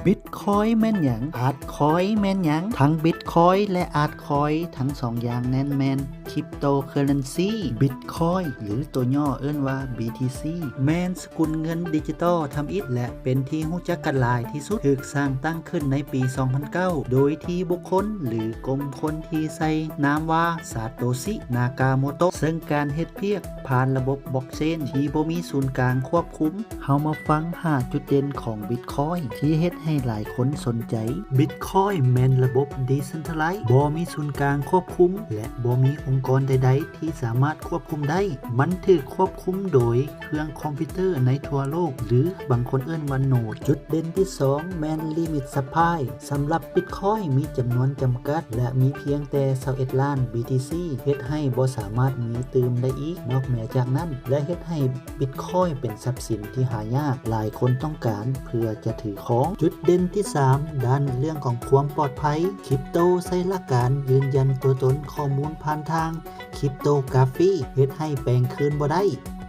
Bitcoin ແມ່ນຫຍັງ? Altcoin ແມ່ນຫຍັງ? ທັງ Bitcoin ແລະ Altcoin ທັງສອງຢ່າງນັ້ນແມ່ນ Cryptocurrency Bitcoin ຫຼືຕົວຫຍໍ້ເອີ້ນວ່າ BTC ແມ່ນສະກຸນເງິນດິຈິຕອລທຳອິດ ແລະ ເປັນທີ່ຮູ້ຈັກກັນຫຼາຍທີ່ສຸດ. ຖືກສ້າງຕັ້ງຂຶ້ນໃນປີສອງພັນເກົ້າ ໂດຍທີ່ບຸກຄົນ ຫຼື ກຸ່ມຄົນທີ່ໃສ່ນາມວ່າ Satoshi Nakamoto ເຊິ່ງການເຮັດວຽກຜ່ານລະບົບ Blockchain ທີ່ບໍ່ມີສູນກາງຄວບຄຸມ. ເຮົາມາຟັງຫ້າຈຸດເດັ່ນຂອງ Bitcoin ທີ່ເຮັດໃຫ້ຫຼາຍຄົນສົນໃຈ. Bitcoin ແມ່ນລະບົບ Decentralized ບໍ່ມີສູນກາງຄວບຄຸມ ແລະ ບໍ່ມີອົງກອນໃດໆທີ່ສາມາດຄວບຄຸມໄດ້. ມັນຖືກຄວບຄຸມໂດຍເຄື່ອງຄອມພິວເຕີໃນທົ່ວໂລກ ຫຼື ບາງຄົນເອີ້ນວ່າໂນດ. ຈຸດເດັ່ນທີສອງແມ່ນ Limit Supply ສຳລັບ Bitcoin ມີຈຳນວນຈຳກັດ ແລະ ມີພຽງແຕ່ຊາວເອັດລ້ານ BTC ເຮັດໃຫ້ບໍ່ສາມາດມີຕື່ມໄດ້ອີກນອກເໜືອຈາກນັ້ນ ແລະ ເຮັດໃຫ້ Bitcoin ເປັນຊັບສິນທີ່ຫາຍາກ ຫຼາຍຄົນຕ້ອງການເພື່ອຈະຖືຄອງ. ຈຸດເດັ່ນທີສາມ ດ້ານເລື່ອງຂອງຄວາມປອດໄພ. Crypto ໃຊ້ຫຼັກການຢືນຢັນຕົວຕົນຂໍ້ມູນຜ່ານທາງ Cryptography ເຮັດໃຫ້ແປງຄືນບໍ່ໄດ້.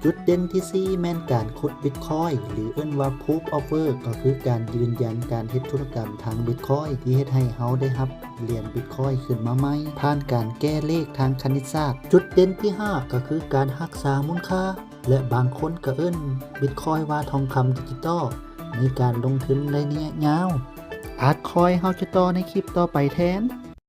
ຈຸດເດັ່ນທີສີ່ແມ່ນການຂຸດ Bitcoin ຫຼື ເອີ້ນວ່າ Proof of Work ກໍຄືການຢືນຢັນການເຮັດທຸລະກຳທາງ Bitcoin ທີ່ເຮັດໃຫ້ເຮົາໄດ້ຮັບຫຼຽນ Bitcoin ຂຶ້ນມາໃໝ່ ຜ່ານການແກ້ເລກທາງຄະນິດສາດ. ຈຸດເດັ່ນທີຫ້າກໍຄືການຮັກສາມູນຄ່າ ແລະ ບາງຄົນກໍເອີ້ນ Bitcoin ວ່າທອງຄຳດິຈິຕອລໃນການລົງທຶນໄລຍະຍາວ. Altcoin ເຮົາຈະຕໍ່ໃນຄລິບຕໍ່ໄປແທນ.